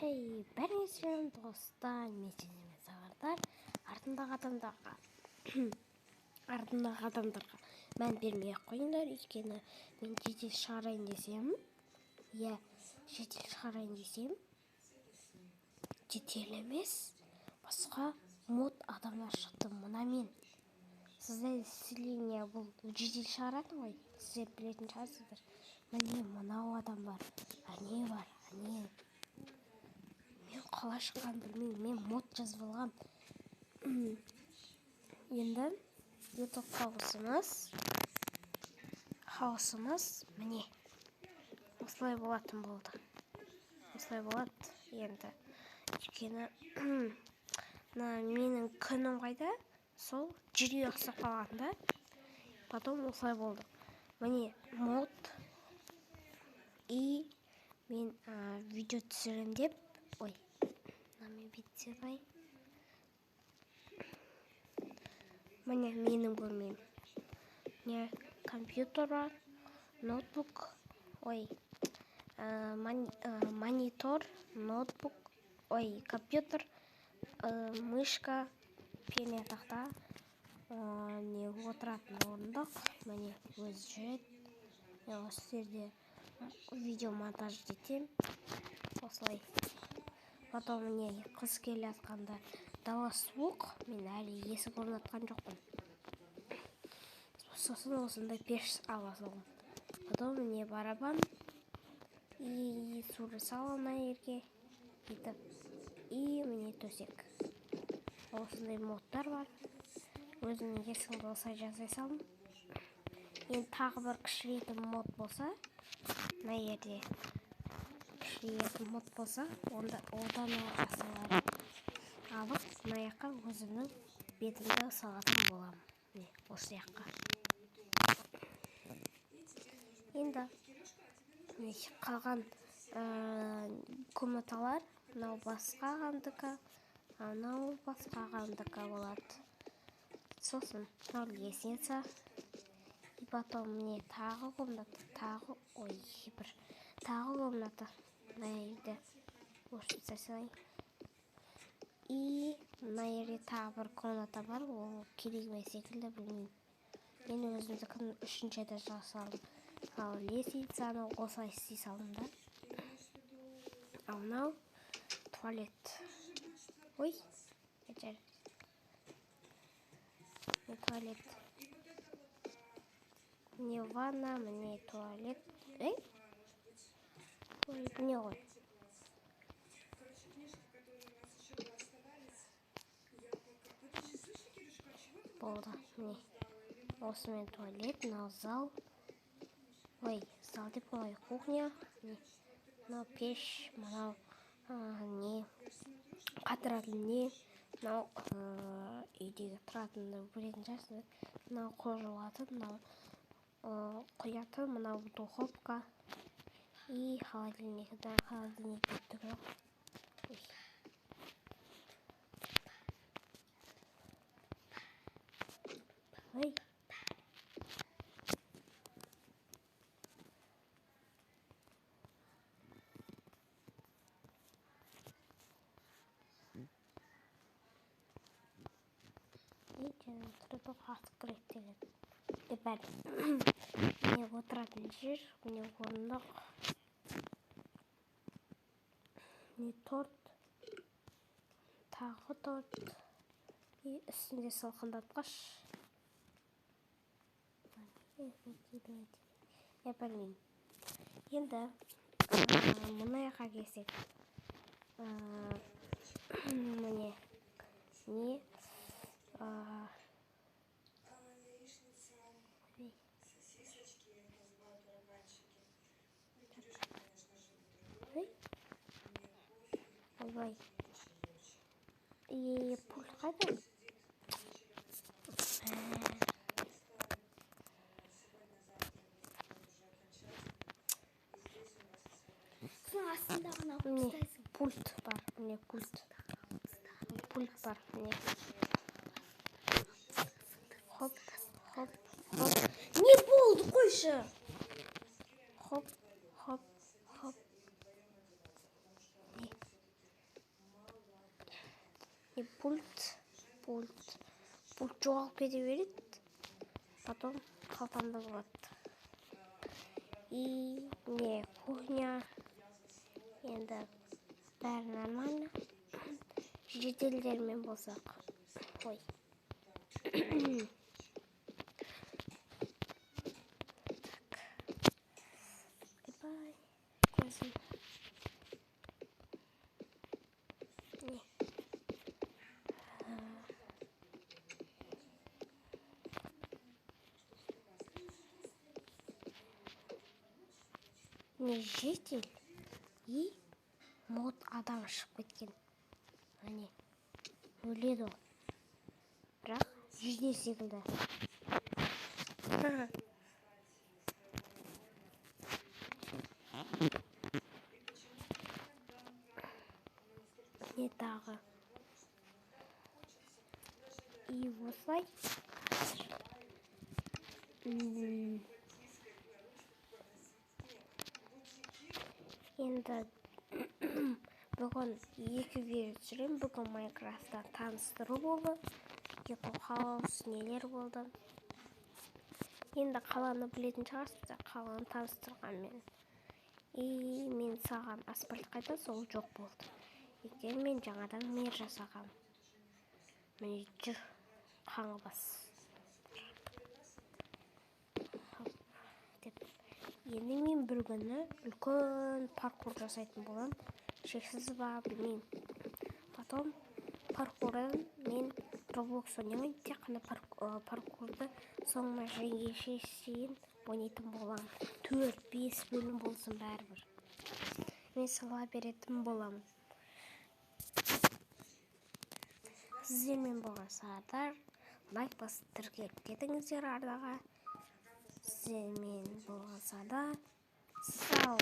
Хей, бәріңе сәлем, достар, мен сіздермен Сағардар. Артымдағы адамдарға артымдағы адамдарға мән бермей ақ қойыңдар, өйткені мен жедел шығарайын десем, иә, жедел шығарайын десем, жедел емес, басқа мод адамдар шықты. Мына мен сіздер селения бұл жедел шығаратын ғой, сіздер білетін шығарсыздар. Міне, мынау адам бар, әне бар, әне. Мен қалай шыққанын білмеймін, мен мод жазып алғам. Енді YouTube хаусымыз міне осылай болатын болды. Осылай болады енді. Өйткені мына менің күнім қайда, сол жерге ұқсап қалған да. Потом осылай болды. Міне мод, и мен видео түсіремін деп, ой, мына бүйтсе былай. Міне менің бөлмем. Міне компьютер бар, ноутбук, ой, монитор, ноутбук, ой, компьютер, мышка, пернетақта, не отыратын орындық, міне өзі жүреді. Мен осы жерде видео монтаж етемін. Осылай. Потом міне қыс келе жатқанда дала суық, мен әлі есік орнатқан жоқпын. Сосын осындай пеш ала салдым. Потом міне барабан и сурет саламын мына жерге бүйтіп. И міне төсек. Осындай модтар бар. Өзімнің есігімді осылай жасай салдым. Енді тағы бір кішірейтін мод болса, мына жерде кішірейтін мод болса, онда одан жасалар алып мына жаққа өзімнің бетімді салатын боламын. Міне осы жаққа. Енді міне қалған комнаталар, мынау басқа ағамдікі, анау басқа ағамдікі болады. Сосын мынау лестница. И потом міне тағы комната, тағы, ой, бір тағы комната. Мына жерде өшіріп тастайын. И мына жерде тағы бір комната бар, ол керек емес секілді, білмеймін. Мен өзімдікін үшінші этажға салдым. Ал лестницаны осылай істей салдым да. Ал мынау туалет. Ой, мына туалет. Міне ванна, міне туалет. Ей, туалет не ғой? Болды, міне. Осымен туалет, мынау зал. Ой, зал деп қой, кухня. Міне, мынау пеш, мынау не қатыратын не, мынау үйдегі тұратынды білетін шығарсыздар. Мынау қол жуатын, мынау құятын, мынау духовка и холодильник. Да, холодильник түгі жоқ. Ой. Түрі қатып керек деген. Бәрі. Міне отыратын жер, міне орындық. Міне торт. Тағы торт. И үстінде салқындатқыш. Я білмеймін. Енді мына жаққа келсек. Міне не ойбай. И пульт қайда? Соның астындағын алып Міне тастайсың. пульт бар, міне пульт. Пульт бар, міне. Хоп, хоп, хоп. Не болды, қойшы? Хоп, хоп, хоп. Не. И пульт, пульт, пульт жоғалып кете береді. Потом қалтамда болады. И не кухня. Енді бәрі нормально. Жительдермен болсақ. Ой. Так. Ойбай. Көзім. Не. Не житель и мод адам шығып кеткен. Әне. Өледі ол. Бірақ житель секілді. Не тағы. И осылай. Енді бүгін 2 видео түсіремін. Бүгін Майнкрафтта таныстыру болды. Гетто хаус нелер болды. Енді қаланы білетін шығарсыздар, қаланы таныстырған мен. И мен салған асфальт қайда, сол жоқ болды. Өйткені мен жаңадан мер жасағам. Міне жүр қаңғыбас. Деп. Енді мен бір күні үлкен паркур жасайтын боламын. Шексіз ба, білмеймін. Потом паркурдан мен Roblox ойнамаймын, тек қана паркурды соңына жеңгенше шейін ойнайтын боламын. 4-5 бөлім болсын бәрібір. Мен сала беретін боламын. Сіздермен болған Сардар. Лайк басып тіркеліп кетіңіздер арнаға. Сіздермен болған Сардар. Сау.